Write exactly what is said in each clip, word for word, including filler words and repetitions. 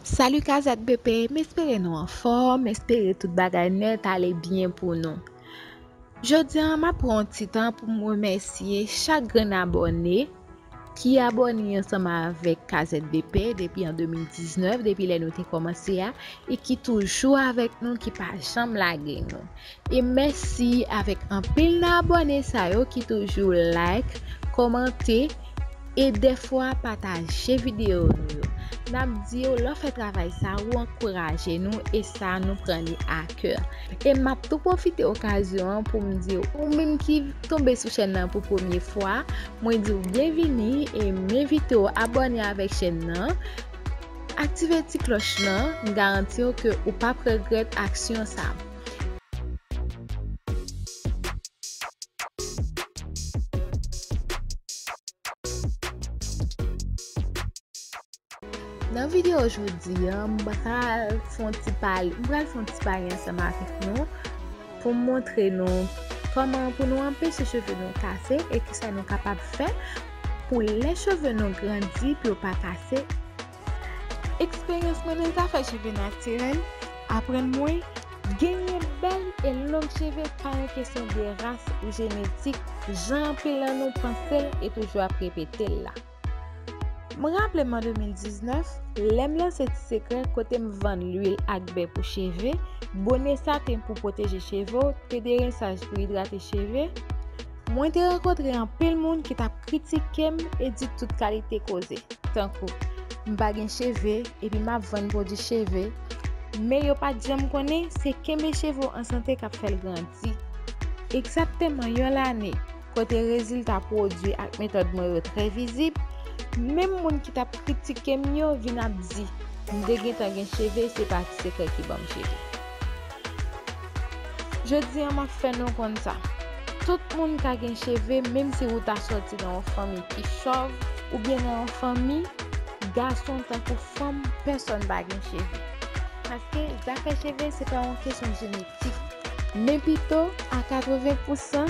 Salut Kazèt B P, m espere nou anfòm, m espere tout bagay nèt ale byen pou nou. Jodi a, m ap pran yon ti tan pou m remèsye chak grenn abòne ki abòne ansanm avèk Kazèt B P depi an de mil diznèf, depi lè nou te kòmanse a, e ki toujou avèk nou, ki pa janm lage nou. E mèsi avèk anpil nan abòne sa yo ki toujou like, kòmante, e dèfwa pataje videyo nou yo. N ap di yo, lè w fè travay sa, ou ankouraje nou, e sa, nou pran li a kè. E m ap tou pwofite okazyon an pou m di w, ou menm ki tonbe sou chèn nan pou premye fwa, mwen di w byenvini e m envite w abòne avèk chèn nan, aktive ti klòch lan, m garanti w ke ou p ap regrèt aksyon sa. Nan videyo jodi a, m pral fè yon ti pale, m pral fè yon ti pale ansanm avèk nou pou m montre nou kòman pou nou anpeche cheve nou kase e kisa nou kapab fè pou lè cheve nou grandi pou yo pa kase. Eksperyans mwen nan zafè cheve natirèl aprann mwen genyen bèl e long cheve pa yon kesyon de ras ou jenetik, jan anpil nan nou panse l e toujou ap repete l la. M raple m an de mil diznèf, lè m lanse Ti Sekrè kote m vann lwil ak bè pou cheve, bone saten pou pwoteje cheve w, te derensaj pou idrate cheve, mwen te rankontre anpil moun ki t ap kritike m e di tout kalite koze, tankou, m pa gen cheve epi m ap vann pwodui cheve, men yo pa t janm konnen se kenbe cheve w an sante k ap fè l grandi. Egzakteman yon lane, kote rezilta pwodui ak metòd mwen yo trè vizib, menm moun ki t ap kritike m yo vin ap di m te gentan gen cheve, se pa Ti Sekrè ki ban m cheve. Jodi a, m ap fè nou konn sa. Tout moun ka gen cheve, menm si ou ta sòti nan yon fanmi ki chòv oubyen nan yon fanmi gason tankou fanm, pèsonn pa gen cheve. Paske zafè cheve, se pa yon kesyon jenetik. Men pito, a katreven pousan,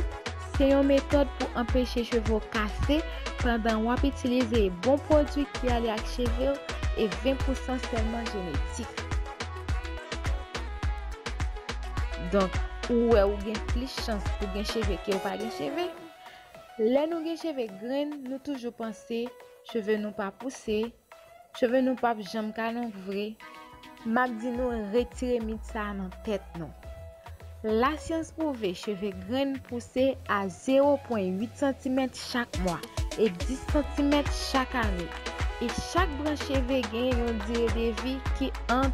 se yon metòd pou anpeche cheve w kase pandan w ap itilize bon pwodui ki ale ak cheve w e ven pousan sèlman jenetik. Donk, ou wè ou gen plis chans pou gen cheve ke w pa gen cheve. Lè nou gen cheve grenn, nou toujou panse cheve nou pa pouse, cheve nou p ap janm ka long vre. M ap di nou retire mit sa a nan tèt nou. Lasyans pwouve cheve grenn pouse a zewo pwen uit santimèt chak mwa e dis santimèt chak ane. E chak branch cheve gen yon dire de vi ki ant,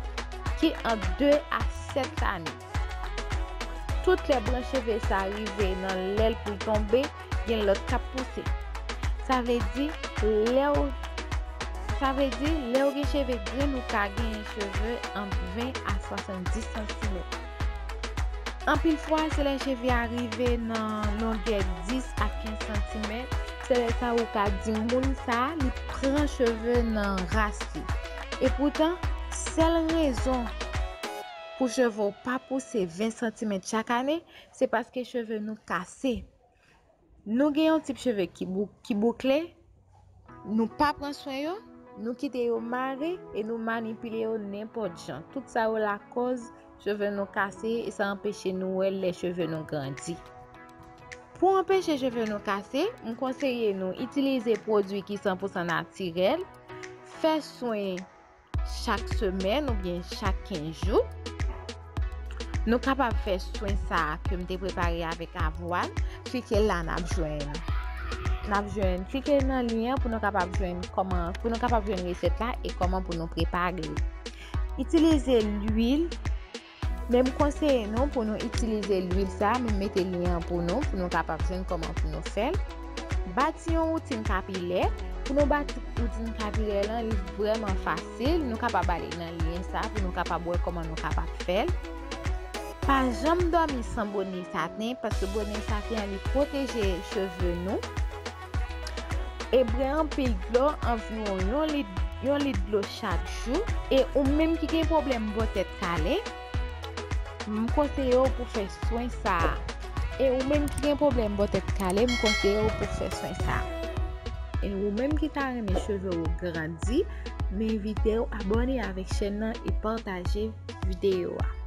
ki ant de a sèt ane. Tout lè branch cheve sa rive nan lèl pou l tonbe, gen lòt k ap pouse. Sa vle di, lè w, sa vle di, lè w gen cheve grenn, ou ka genyen cheve ant ven a swasanndis santimèt. Anpil fwa, se lè cheve a rive nan longè dis a kenz santimèt, se lè sa ou ka di moun sa a, li pran cheve nan ras li. Epoutan, sèl rezon pou cheve w pa pouse ven santimèt chak ane, se paske cheve nou kase. Nou gen yon tip cheve ki bou-, ki boukle, nou pa pran swen yo, nou kite yo mare e nou manipile yo nenpòt jan. Tout sa yo lakòz cheve nou kase e sa anpeche nou wè lè cheve nou grandi. Pou anpeche cheve nou kase, m konseye nou itilize pwodui ki san pousan natirèl, fè swen chak semèn oubyen chak kenz jou. Nou kapab fè swen sa a ke m te prepare avèk avwàn. Klike la, n ap jwenn, n ap jwenn, klike nan lyen an pou nou kapab jwenn kòman, pou nou kapab jwenn resèt la e kòman pou nou prepare l. Itilize lwil. Men m konseye nou pou nou itilize lwil sa a, men m mete lyen an pou nou, pou nou kapab jwenn kòman pou nou fè l. Bati yon woutin kapilè. Pou nou bati woutin kapilè lan, li vrèman fasil. Nou kapab ale nan lyen sa a pou nou kapab wè kòman nou kapab fè l. Pa janm dòmi san bone saten, paske bone saten an, li pwoteje cheve nou. E bwè anpil dlo, anviwon yon lit, yon lit dlo chak jou. E ou menm ki gen pwoblèm bò tèt kale, m konseye w pou fè swen sa a. E ou menm ki gen pwoblèm bò tèt kale, m konseye w pou fè swen sa a. E ou menm ki ta renmen cheve w grandi, M envite w abòne avèk chèn nan e pataje videyo a.